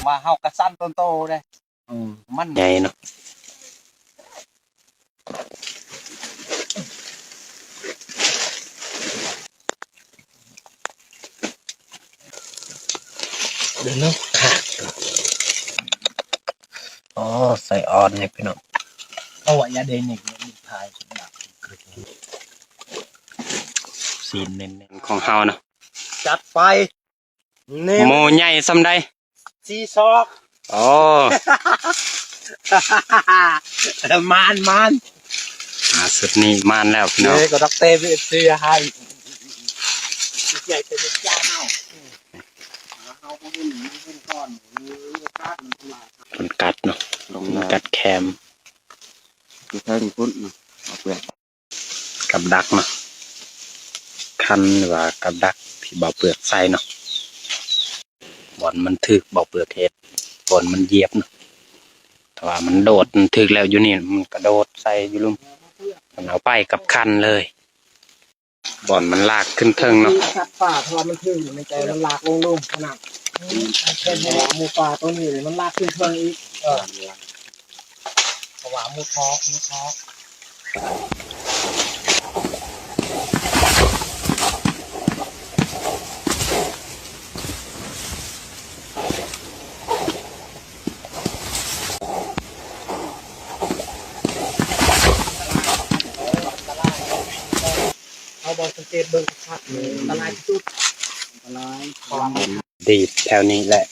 ວ່າເຮົາກະສັ່ນຕົນໂຕເດ້. ອືມ ມັນໃຫຍ່ເນາະ. ເດີນເນາະ ຂາດ. ອໍ ໃສ່ອ່ອນນີ້ພີ່ນ້ອງ. ເອົາໄວ້ຢ່າໄດ້ນີ້ ນີ້ພາຍ ຊີ້ນເນັ້ນໆຂອງເຮົາເນາະ. ຈັດໄປ. ນີ້ ໝໍໃຫຍ່ສ່ຳໃດ? ສີ່ຊອກ. ໂອ້ ມານ ມານ. ອ່າ ຊຸດນີ້ມານແລ້ວພີ່ນ້ອງ. ເອີ ກໍດັກເຕະເອັຟຊີໃຫ້ ໃຫຍ່ເປັນເຈົ້າ. ເຮົາບໍ່ເຫັນ ມັນເຫັນກ່ອນ ເອີ ໂອກາດມັນຫຼາຍ. ມັນກັດເນາະ ມັນກັດແຄມ ຢູ່ທາງພຸ້ນເນາະ ເອົາເປືອກ. ກັບດັກເນາະ ຄັນວ່າກັບດັກທີ່ບໍ່ເປືອກໃສ່ເນາະ. ບ່ອນມັນຖືກບໍ່ເປືອກເຮັດ ບ່ອນມັນຢຽບເນາະ. ຖ້າວ່າມັນໂດດ ມັນຖືກແລ້ວຢູ່ນີ້ ມັນກະໂດດໃສ່ຢູ່ລຸ່ມ. ມັນເອົາໄປກັບຄັນເລີຍ. ບ່ອນມັນລາກຂຶ້ນເທິງເນາະ. ສັດປ່າ ເພາະວ່າມັນຖືກໃນໃຈ ມັນລາກລົງລຸ່ມຂະໜາດ. ແຕ່ວ່າໝູປ່າໂຕນີ້ ມັນລາກຂຶ້ນເທິງອີກ. ເອີ ເພາະວ່າໝູທອກ ໝູທອກ. ເຮົາບໍ່ສັງເກດເບິ່ງຄັກໆ ອັນຕະລາຍທີ່ສຸດ. ອັນຕະລາຍ ດີດແຖວນີ້ແຫຼະ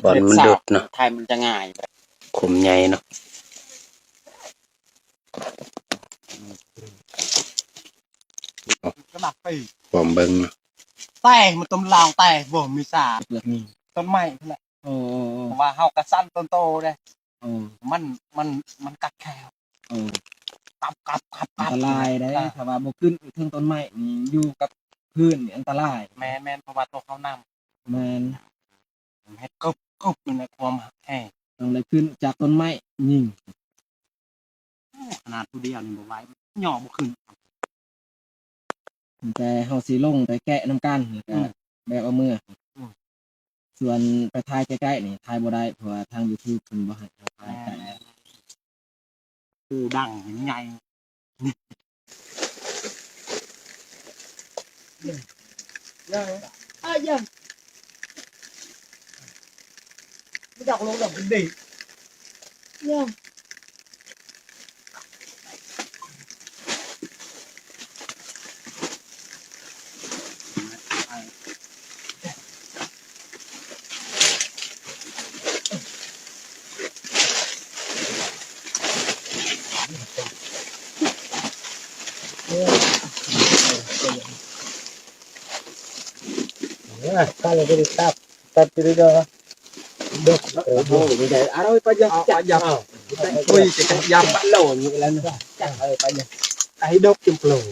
ບ່ອນມັນດຸດເນາະ. ຖ່າຍມັນຈະງ່າຍ ຂຸມໃຫຍ່ເນາະ. ກະໜັກໄປ ຄວາມເບິ່ງເນາະ. ແຕກ ມັນຕົ້ນລາວແຕກ ບໍ່ມີສາ ເປືອກນີ້ ຕົ້ນໄມ້ພຸ້ນແຫຼະ. ເອີ ເອີ ເອີ ເພາະວ່າເຮົາກະສັ່ນຕົນໂຕເດ້. ເອີ ມັນ ມັນ ມັນກັດແຂ້ວ. ເອີ ກັບ ກັບ ກັບ ກັບ ອັນຕະລາຍເດ້. ອ່າ ຖ້າວ່າບໍ່ຂຶ້ນໄປເທິງຕົ້ນໄມ້ນີ້ ຢູ່ກັບພື້ນນີ້ອັນຕະລາຍ. ແມ່ນໆ ເພາະວ່າໂຕເຮົານຳ. ແມ່ນ. ເຮັດກຶບໆ ນີ້ແຫຼະຄວາມແຮງ. ຕ້ອງໄດ້ຂຶ້ນຈາກຕົ້ນໄມ້ຍິງ. ໂອ້ ຂະໜາດຜູ້ດຽວນີ້ບໍ່ໄຫວ ຍໍບໍ່ຂຶ້ນ. ແຕ່ເຮົາຊິລົງໄປແກະນຳກັນ ແລ້ວກະ ອືມ ແບກເອົາເມືອ. ອືມ ສ່ວນໄປຖ່າຍໃກ້ໆນີ້ ຖ່າຍບໍ່ໄດ້ ເພາະວ່າທາງຢູທູບເພິ່ນບໍ່ໃຫ້ເຮົາຖ່າຍໃກ້. ແມ່ນ. ໂອ້ ດັງໃຫຍ່. ເອີ ເອີ ບໍ່ຢາກລົງດອກເດ້. Kalau boleh tap, tap dulu dah. Dok, eh, dok. Aroi pajak, pajak. Oi, kita jam lawan ni kan. Aroi pajak. Tahi dok cemplung.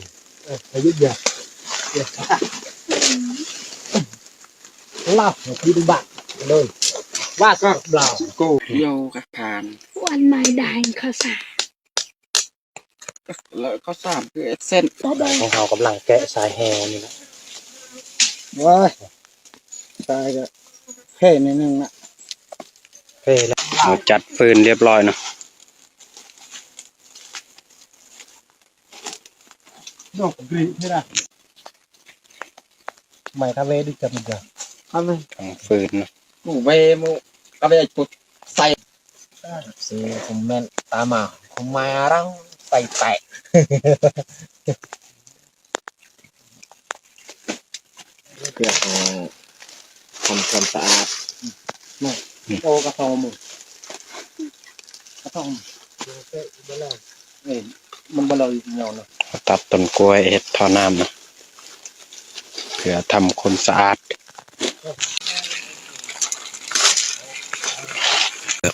Eh, ayo ja. Ya. Lah, di dubak. Aduh. Bakar belah. Ko. Yo, kapan. ວັນໃໝ່ໄດ້ເຂົ້າສານ ແລ້ວເຂົ້າສານຄືເອັດເສັ້ນ. ຂອງເຮົາກຳລັງແກະສາຍແຮ່ນີ້ນະ. ວ້າຍ ສາຍກະເພໜ້ອຍໜຶ່ງນະ. ເພແລ້ວ. ເຮົາຈັດຟືນລຽບຮ້ອຍເນາະ. ດອກກຣີເພລະ. ໄມ້ທະເວດິກະມິດາ. ທາງຟືນເນາະ. ໝູເວໝູກະເວປຸດໃສ່. ຊື້ຄອມເມັນຕາມາ ຄອມມາຣັງໃສ່ແຕະ. ເພື່ອເອົາ ທຳຄວາມສະອາດ. ໂຕກະໂຕໝູ ກະໂຕໝູ ເອີ ມັນບໍ່ເລີຍຍອນເນາະ. ຕັດຕົ້ນກ້ວຍເຮັດທໍ່ນ້ຳນະ ເພື່ອທຳຄວາມສະອາດ.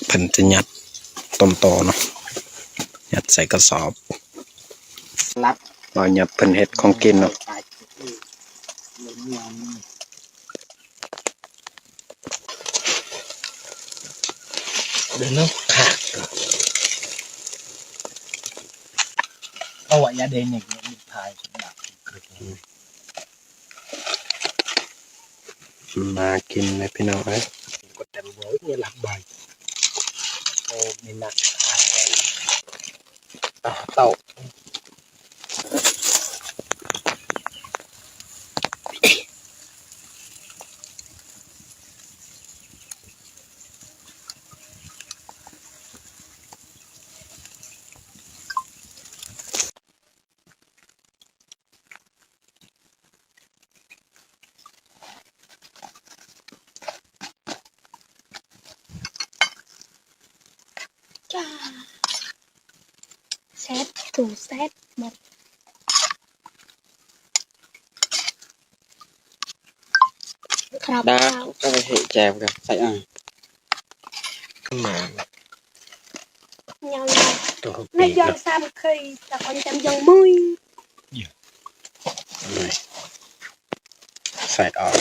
ເພິ່ນຈະຍັດຕົ້ນຕໍເນາະ ຍັດໃສ່ກະສອບ. ລາວຍັດເພິ່ນເຮັດຂອງກິນເນາະ. ເດີນເນາະ ຂາດ ເອົາໄວ້ຢ່າໄດ້ນີ້ ມັນພາຍ ໜ້າກິນເລີຍພີ່ນ້ອງເອີຍ. ກດແຕ້ມໂບຍ ເງິນຫຼັກໃບ ໂອ້ ນີ້ນະ ຕາເຕົ້າ. ຈ້າ ແຊບ ໂຕແຊບໝົດ ຄຣັບ ດາ ເອົາ ກໍໄປເຮັດແຈ່ວກັນ ໃສ່ອ່າງ ມາ ຍາວໆ ໂຕ ໃນຍອງສາມເຄີຍ ຕະຄອນຈຳຍອງມຸ້ຍ ໃສ່ອອກ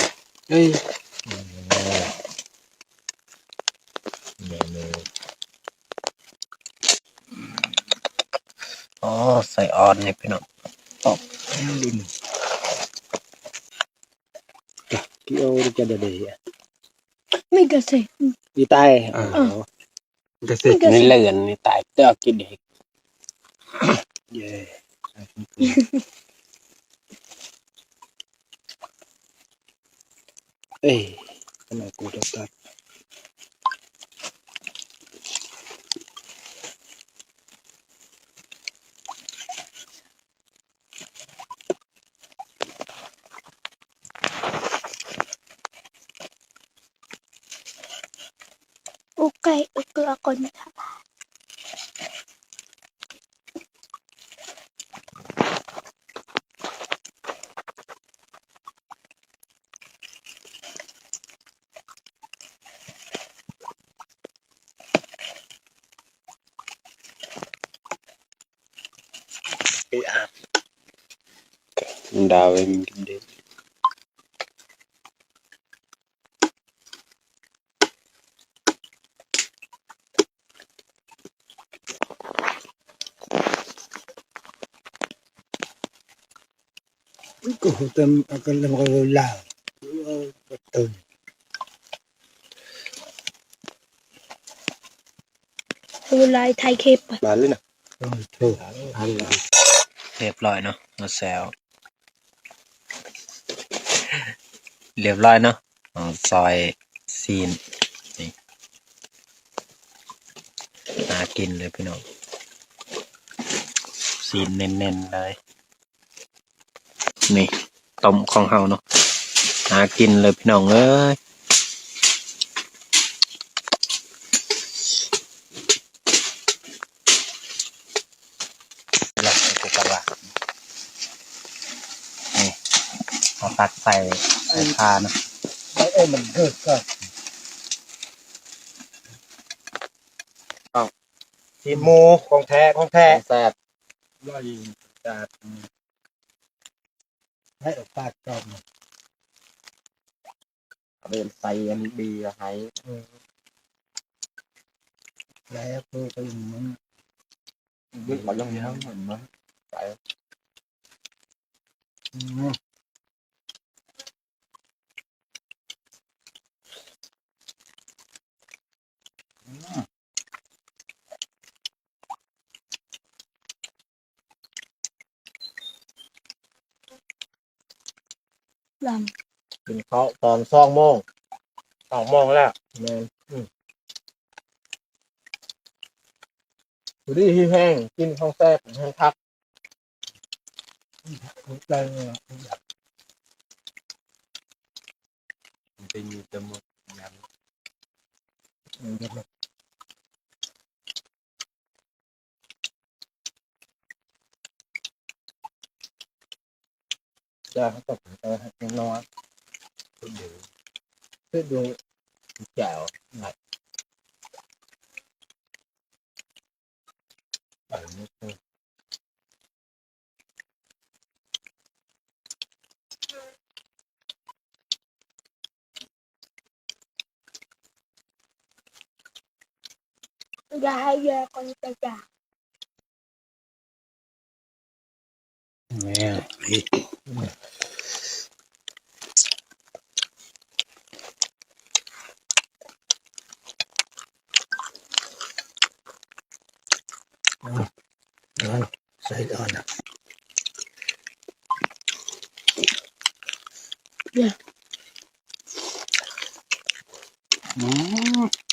ເອີຍ ເມນູ ອໍ ໃສ່ອ່ອນນີ້ພີ່ນ້ອງ ຕອກດິນ ກະກິໂອຈະດະເດ ມີກະເສ ອີຕາຍ ເອີ ກະເສ ມີເຫຼືອນ ອີຕາຍ ເຕອກິເດ ເຢ ເອີຍ ຂະໜາດກູຈະຕັດ ໂອເຄ ໂອເຄ ອາກອນທະ ເອອາ ດາວເວັນກິນເດ ກໍເຕັມ ກໍເລັມ ກໍລາວ ເອີ ປະຕູ ເວລາຖ່າຍຄລິບ ບານເລີຍນະ ເອີ ໂທ ອັນລະ ຮຽບຮ້ອຍເນາະ ມາແຊວ ຮຽບຮ້ອຍເນາະ ເອົາຊອຍຊີ້ນ ນີ້ ໜ້າກິນເລີຍພີ່ນ້ອງ ຊີ້ນເນັ້ນໆເລີຍ. ນີ້ຕົ້ມຂອງເຮົາເນາະ ໜ້າກິນເລີຍພີ່ນ້ອງເອີຍ ລະກູກະລະ ນີ້ ເຮົາຕັກໃສ່ ໃສ່ພາເນາະ ເອີ ມັນເກີດກ່ອນ ຊີ້ນໝູ ຂອງແທ້ ຂອງແທ້ ຂອງແຊບ ຮ້ອຍແປດ ໃຫ້ໂອກາດກ່ອນ ເອົາໄປໃສ່ອັນເບຍໃຫ້ ເອີ ແລ້ວຄືໄປ ມັນ ມັນກໍຍັງ ຍັງ ມັນ ມັນ ໄປ ອືມ. ລຳ ກິນເຂົ້າຕອນສອງໂມງ ສອງໂມງແລ້ວ ແມ່ນ ອືມ ພໍດີຫິວແຮງ ກິນຂອງແຊບແຮງຄັກ. ເອີ ໃສ່ອ່ອນນະ ອືມ.